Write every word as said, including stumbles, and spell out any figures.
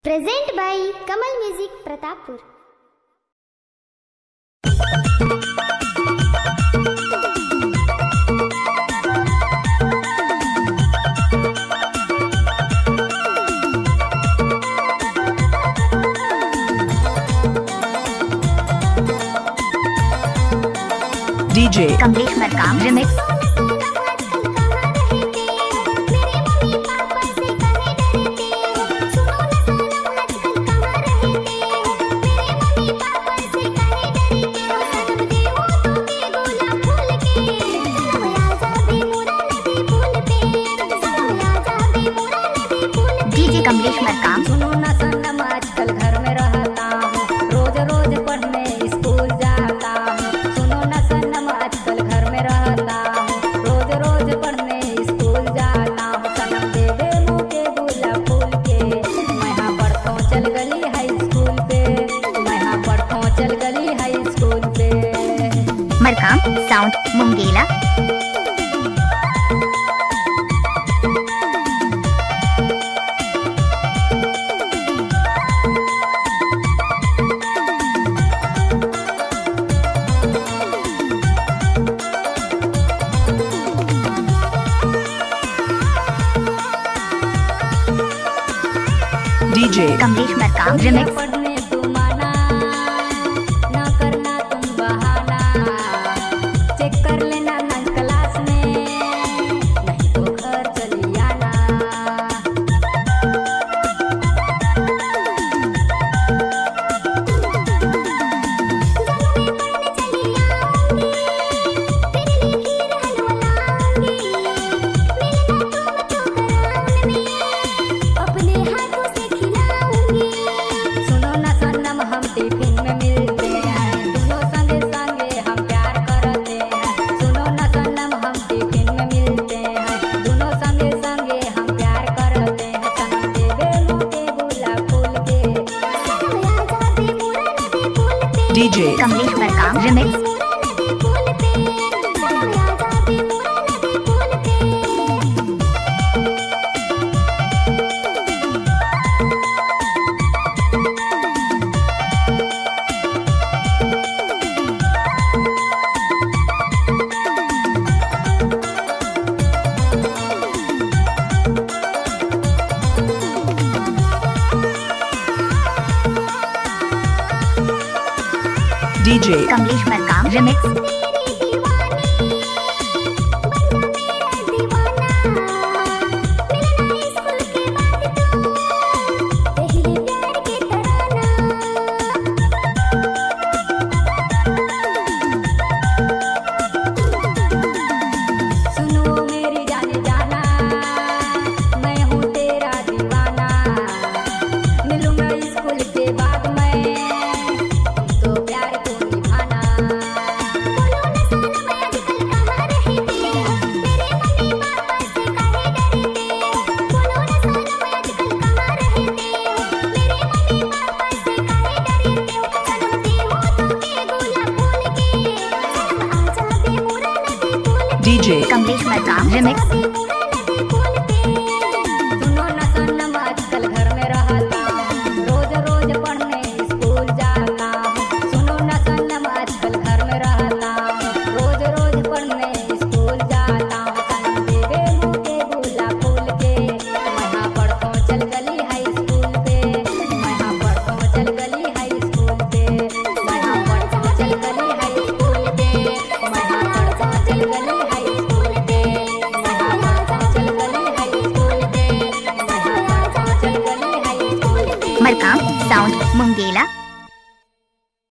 Present by Kamal Music, Pratappur. DJ Kamlesh Markam remix। DJ Kamlesh Markam. सुनो ना सनम, आजकल घर में रहता हूँ, रोज रोज पढ़ने स्कूल जाता हूँ। सुनो ना सनम, आजकल घर में रहता हूँ, रोज रोज पढ़ने स्कूल जाता हूँ। सनम दे दे मुँह के गुलाब फूल के, मैं हाँ पढ़ता हूँ चल गली हाई स्कूल पे, मैं हाँ पढ़ता हूँ चल गली हाई स्कूल पे। Markam sound Mungela. DJ Kamlesh Markam remix। पढ़ने तुम आना, ना करना तुम बहाना। चेक कर लेना नाइन्थ क्लास में, नहीं तो घर चली आना। सुनो ना सनम, हम टिफिन में मिलते हैं, दोनों संगे संगे हम प्यार करते हैं। सुनो ना सनम, हम टिफिन में मिलते हैं, दोनों संगे संगे हम प्यार करते हैं। सनम दे दे मुँह के गुलाब फूल के। DJ Kamlesh Markam remix। DJ Kamlesh Markam remix। सुनो मेरी जाने जाना, मैं हूँ तेरा दीवाना। मिलूंगा स्कूल के बाद मैं, तुम तो प्यार को निभाना। बोलो ना सनम, आजकल कहाँ रहते हो? मेरे मम्मी पापा से काहे डरते हो? बोलो ना सनम, आजकल कहाँ रहते हो? मेरे मम्मी पापा से काहे डरते हो? सनम दे हो तो के गुलाब फूल के। DJ Kamlesh Markam remix। सुनो ना सनम, आजकल घर में रहता हूँ, रोज रोज पढ़ने स्कूल जाता हूँ। सुनो ना सनम, आजकल घर में रहता हूँ, रोज रोज पढ़ने स्कूल जाता हूँ। सनम दे दे मुँह के गुलाब फूल के, मैं हाँ पढ़ता हूँ चल गली हाई स्कूल पे, मैं हाँ पढ़ता हूँ चल गली हाई स्कूल पे। मरकाम साउंड मुंगेला।